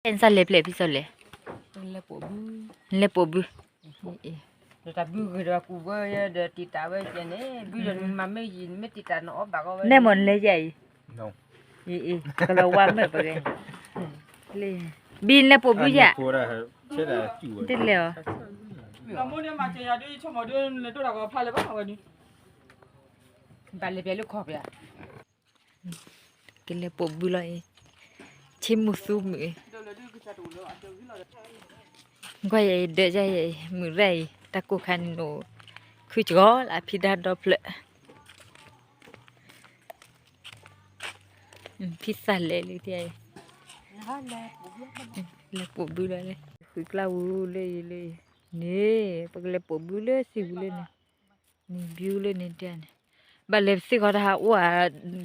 နစၢ်လဲၤဖဲလဲၣ်ဖဲစီလဲၣ်, လဲၤပိာ်ဘု, လဲၤပိာ်ဘု, ဒီးတၢ်ဘုဂ့ၤဒီးကူးဝဲဒီးတံာ်တာ်ဝဲကဲန့ၣ် ဘုဒီးနမၤမ့ၢ်ယံၤ နမ့ၢ်တံာ်တာ်နအီၣ်ဘၣ်ကီဝဲ နဲမ့ၢ်နလဲၤယၤအံၤ, အံၤ ကလီၤဝါမ့ၢ်ပဂဲၤ, ဘံလဲၤပိာ်ဘုယၤ, တလဲၤအီၤ, ဘၣ်လဲၤဖဲလၢခီၣ်ဖျၢၣ် ကလဲၤပိာ်ဘုလီၤအံၤ, ဆ့မူသူမုၢ်အံၤ, ကွၢ်ယဲအံၤ ဒၢးယဲအံၤ မုၢ်ရၣ်အံၤ တၢ်ကိၢ်ခါန့ၣ်အိၣ် ခုစှီၤလၢအဖံဒါဒီဖျၢၣ်, ဖံသးလဲၤလံတံၢ်အံၤ, လဲၤပိာ်ဘုလီၤလံ, ဃုကျါဝူလၢအံၤလၢအံၤ, န့ၣ် ပကလဲၤပိာ်ဘုလၢစံာ်ပူၤလၢန့ၣ်, န့ၣ်ဘုလၢန့ၣ်တံၢ်န့ၣ်, ဘၣ်လဲၤပသ့ၣ်ဃီတၢ်ဟးအိၣ်ဧါ,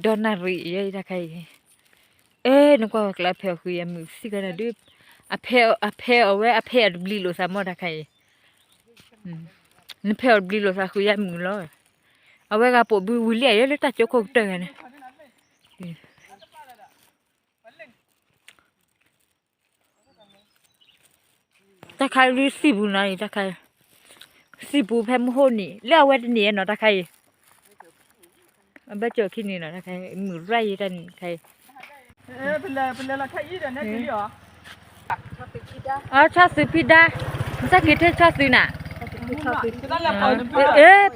ဒီနၣ်ရံၣ်ယဲအံၤတၢ်ခါအံၤ, အဲ နကွၢ်ဝဲကျါဖဲအီၤဃုယၤမုၢ်သံၣ်ခါတၢ်ဒုး, အဖဲအီၤဝဲအဖဲအီၤတဘျံးလိာ်သးမ့ၢ်တၢ်ခါအံၤ, နဖဲအီၤတဘျံးလိာ်သးဃုယၤမုၢ်လီၤ, အဝဲဂၤပိာ်ဘုဝံၤလံယဲလၢတၢ်ကၠိခိၣ်ကတၢၢ်ဂၤန့ၣ် တၢ်ခါဒုးစံာ်ပူၤနီၤအံၤ တၢ်ခါ, စံာ်ပူၤဖဲမုၢ်ဟိၣ်နံၤ လၢအဝဲတနံၤနီၤ တၢ်ခါအံၤ, အဘၢၣ်စၢၤခံနံၤနီၤ တၢ်ခါအံၤ မုၢ်ရၣ်ယံၤတၢ်နံၤခါအံၤ, အဆီသုးဖံဒါ, နစၢ်က့ၤထဲဆီသုးနၤ, အၢ ဖီ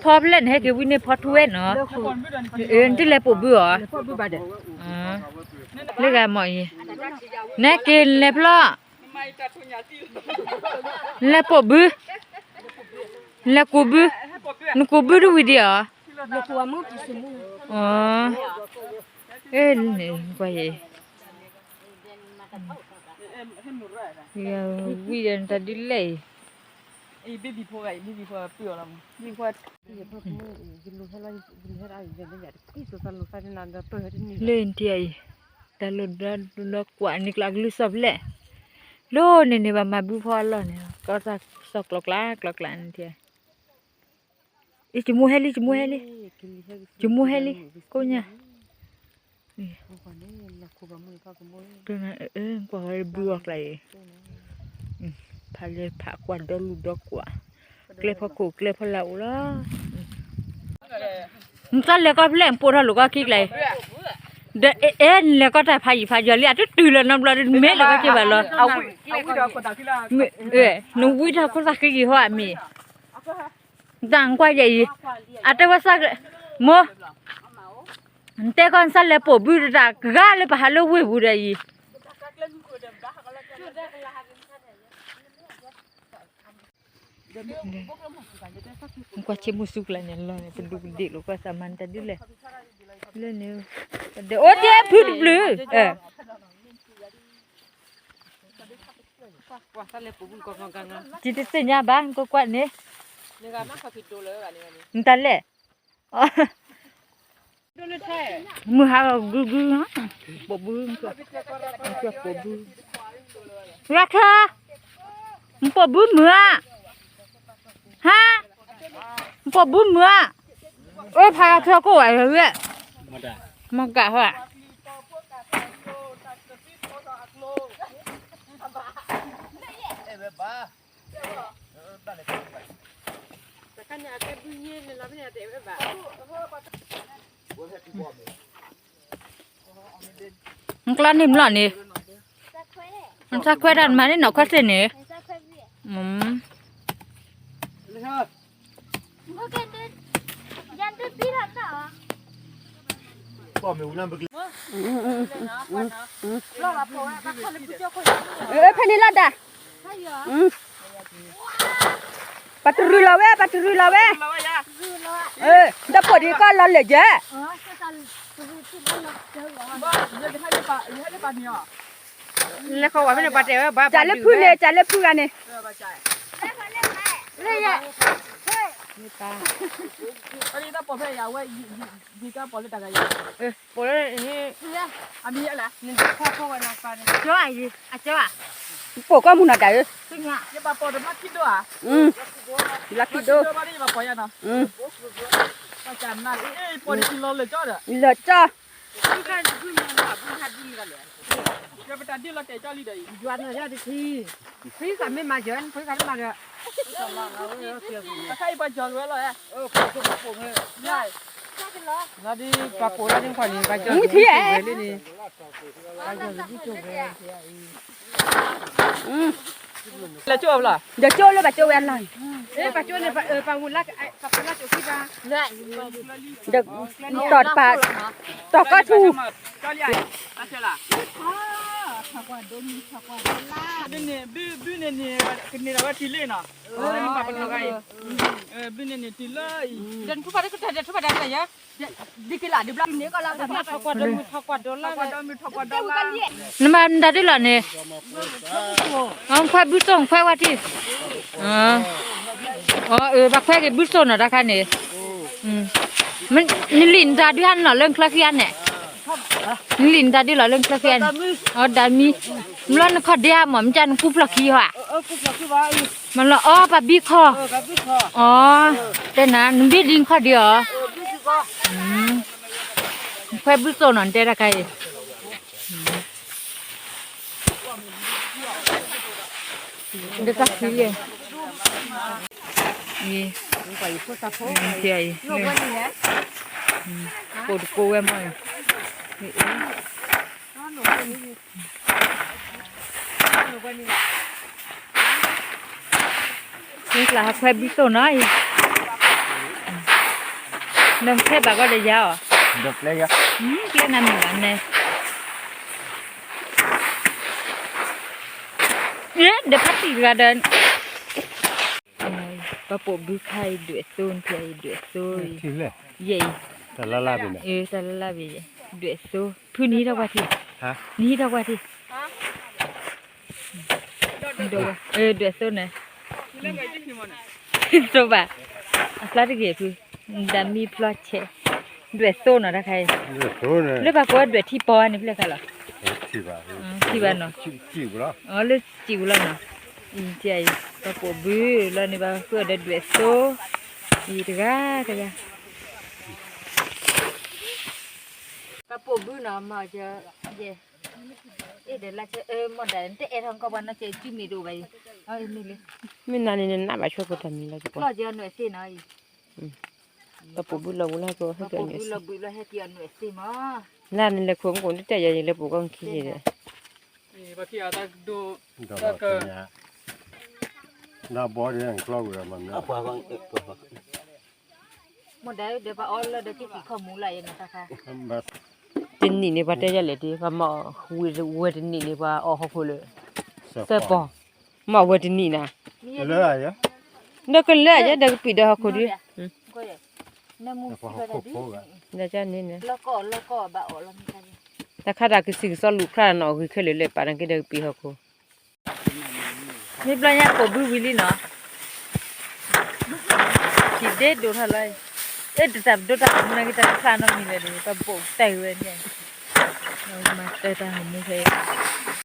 ဖျဲၣ်နဟဲက့ၤဝံၤန့ၣ်ဖီထူဝဲနီၤ, နတုၤလဲၤပိာ်ဘုအီၤ, လၢဂၤမ့ၢ်အံၤ, နဟဲက့ၤလဲၤဖျီ လဲၤပိာ်ဘု, လဲၤကူးဘု, နကူးဘုတဝံၤဒံးဧါ, အဲန့ၣ်ကွၢ်ယဲ, ဝံၤဒီးနတၢ်ဒ်လဲၣ်အံၤ လၢနထံအံၤ, တၢ်လိၣ်ဒီးကွၢ်န့ၣ်ကျါကလုၢ်စီၣ်ဖျဲၣ်, လိၣ်န့ၣ်န့ၣ်ဘၣ်မၤဘုဖီအလီၢ်န့ၣ် ကီၢ်တၢ်စီၣ်ကျိၤကျါကျိၤကျါန့ၣ်ထံ, အံၤ ယမိၢ်ဟဲလံ ယမိၢ်ဟဲလံ, ယမိၢ်ဟဲလံ, ကိးညါ, ကွၢ်ဝဲဘုအီၤကျါအံၤ, ဖးလဲၤဖးကွၢ်ဒီလူၢ်ဒီကွၢ်, ကျဲဖီခိၣ်ကျဲဖီလာ်အိၣ်လီၤ. နတၢ်လဲၤကီၢ်ဖျဲၣ် နပိာ်ထီၣ်လိာ်ကီၢ်ခံကျါအံၤ, ဒီးအဲ နလဲၤကီၢ်တၢ်ဖးယံာ်ဖးယီၤလံ အတတုၤလီၤနီတဘျီဒီး နမ့ၢ်လဲၤကီၢ်က့ၤဘၣ်လီၤ. နဝံထီၣ်ခိၣ်သးဃံက့ၤဟီၣ်အမံၤ, တၢ်ကွၢ်ယဲအံၤ, အတဲဝဲစၢ်, မိၢ်, နတဲကီၢ်နစၢ်လဲၤပိာ်ဘုတၢ်ဂၤလၢပဟးလၢဝ့ၢ်ပူၤဒီးအံၤ ကွၢ်ဆ့မုၢ်ဆူကျါန့ၣ်လီၤန့ၣ် ပဒူပဒ့ၣ်လိာ်ကွၢ်သးမၤနတၢ်ဒ်လဲၣ်, လၢန့ၣ်, ဒီးအိၣ်တ့ၢ်ဖုတဘျုး, တံၤတသ့ၣ်ညါဘၣ် နကကွၢ်န့ၣ်, နတၢ်လဲၣ် မုၢ်ဟါဂုၤဂုၤ, ပိာ်ဘု, ပိာ်ဘု, ရၢ်ခၢ, နပိာ်ဘုမုၢ်ဧါ, ဟါ, နပိာ်ဘုမုၢ်ဧါ, အိၣ်ဖးထီကိၣ်ဝဲ, မၤကးဟီ, နကျီန့ၢ်မလီၢ်န့ၣ်, နဆါခွဲးတၢ်မၤန့ၢ်နီၢ်ခွဲးသ့ၣ်န့ၣ်, ဖဲန့ၣ်လီၤဒၣ်, ပတရူးလီၤဝဲ ပတရူးလီၤဝဲ, ဒီးပိာ်ဒံးကီၢ်လီၤလၢာ်ယဲ, လဲၤဃီဝဲဖဲန့ၣ်ပှၤတဲဝဲဘၣ်, ကၢ်လၢဖုန့ၣ် ကၢ်လၢဖုဂၤန့ၣ်, ပိာ်လၢ, အမံၤလၢ, ကၠီအံၤ, အကၠီဧါ, ပိာ်ကီၢ်မုၢ်နီၤတၢ်ဧၢ, လီၤခံဒိၣ်, လီၤခံဒိၣ်, လၢာ်ကၠီ, လၢာ်ကၠီ, လၢာ်ကၠီ, လၢာ်ကၠီ, လၢာ်ကၠီ, ပတၢ်ဒုးလီၤတဲာ်ကၠီလံဒီးအံၤ ယွၤနၤယၤတထံ ဖံသးမ့ၢ်မၤယၢၤ ဖံသးမ့ၢ်မၤဒီး အခါအံၤပှၤကၠီကဝဲလီၤဧါ လီၤဒ်ပှၤပိာ်လၢဒ်ခွါန့ၣ် ပှၤကၠီကဝဲလံန့ၣ် ပှၤကၠီကဝဲ လဲၤကၠိလီၤ ဒီးကၠိလၢပှၤကၠိဝဲအလီၢ် ပှၤကၠိန့ၣ် ပှၤဝူလၢ ပှၤပိာ်လၢကၠိခံဘၣ် ဒီး တီၢ်တပာ် တီၢ်ကီၢ်ထူ ဘုန့ၣ်န့ၣ် ကန့ၢ်ဒီးဝဲတုၤလၢနီၤ ဘုန့ၣ်န့ၣ် တုၤလၢအံၤ ဒ်ကလးဒ်ဘျီန့ၣ်ကလး နမၤနတၢ်ဒ်လီၤန့ၣ် ခွဲဘုစိၢ်ခွဲဝဲထံ အဘၣ်ခွဲက့ၤဘုစိၢ်နီၤတခါန့ၣ် နလံၣ်နတၢ်ဒုးဟါနီၤလၢနချၢခံဂၤန့ၣ် နလံၣ်နတၢ်ဒုးလီၤလၢနချၢခံဂၤန့ၣ် အဒၣ်မံ မ့ၢ်လီၤနခီၣ်ဒ့ဧါ မ့ၢ်မ့ၢ်ကနၢ်နကူဖျီၣ်ခံဧါ မ့ၢ်လီၤအီပှၤဘံခီၣ် အီ တဲနၤ နဘံဒ်နခီၣ်ဒ့ဧါ ခွဲဘုစိၢ်နီၤ နတဲတခါအံၤ ဒ်တၢ်ခံလံ အံၤ အံၤ ပိာ်တကိးဝဲမး နကျါဟးခွဲဘုစိၢ်နီၤအံၤ နမ့ၢ်ခဲဘၣ်ကီဒီးယၤအီၤ ကျဲနၤမ့ၢ်ဘၣ်န့ၣ် ဒီးဖးတံၢ်တဂၤဒီး ပှၤပိာ်ဘုခါအံၤဒွဲၣ်သိ နထံၣ်အံၤဒွဲၣ်သိအံၤ ယဲအံၤ တၢ်လၢ်လၢ်ဘ့ၣ် ဒွဲၣ်သိ ဖုနဟံးထီၣ်ကွၢ်ထံ နဟံးထီၣ်ကွၢ်ထံ ဒွဲၣ်သိန့ၣ် သိဘၣ် အဖျါတဂ့ၤဖု ဒၣ်မံဖျီဆဲး ဒွဲၣ်သိနီၤတခါအံၤ လၢပှၤကိးဝဲဒွဲၣ်ထံပီၤန့ၣ်ဖျဲၣ်ခါလီၤ ထံၣ်ဘၣ်နီၤ လၢစံၣ်ပူၤလီၤနီၤ အံၤ ပှၤပိာ်ဘုလီၤန့ၣ် ပှၤဃုအီၤဒီးဒွဲၣ်သိ အံၤတဂၤတဂၤ ပှၤပိာ်ဘုနီၤ မၤယဲ အဲၣ်ဒိးလၢဆၢ မီၢ်ဒၣ် နတအဲၣ်ထီၣ်ကီးပှၤနီၢ်ကဲစုမ့ၢ်တအိၣ်ဘၣ်အံၤ မ့ၢ်နၤန့ၣ်နနၢ်ဘၣ်ဆိကိးတၢ်မံၤလီၤ ပျီၢ်ကဲနွဲၣ်သ့ၣ်နီၤအံၤ ပှၤပိာ်ဘုလီၤဝံၤလၢဟီၣ်ခိၣ် ဟဲက့ၤအီၤနွဲၣ်သ့ၣ် လၢနလဲၤခိၣ်မူခိၣ် နတတဲယၤယလဲၤပိာ်ကီၢ်ခံန့ၣ်ဒီး တနံၣ်န့ၣ် ပှၤတဲယၤလဲၣ်တံၢ် ပှၤမၤဝံၤတနံၣ်န့ၣ် ပှၤအီၣ်ဟီၣ်ခိၣ်လၢ သၢပီၤ မၤဝံၤတနံၣ်နၤ ဒီးကလၢယဲ ဒီးကပံာ်ဒီးဟီၣ်ခိၣ်ဒံး ဒီးန့ၣ်န့ၣ် တၢ်ခါတၢ်ကစံၣ်ကစီလူၤခရၣ်နီၤ အဂ့ၤခဲလၢာ်လၢပာ်နက့ဒီးကပံာ်ဟီၣ်ခိၣ် မ့ၢ်ဘျီညါပိာ်ဘုဝံၤလံနီၤ ထံၣ်ဒ့ဒိၣ်ထီၣ်လီၤ အဲၣ်တၢ်ပဒိတၢ်ပမူနက့တၢ်တဖျါနီတမံၤလၢၤဒီး ပပိာ်တၢ်ဝဲန့ၣ် မၤတၢ်တၢ်ဟးမူဖဲ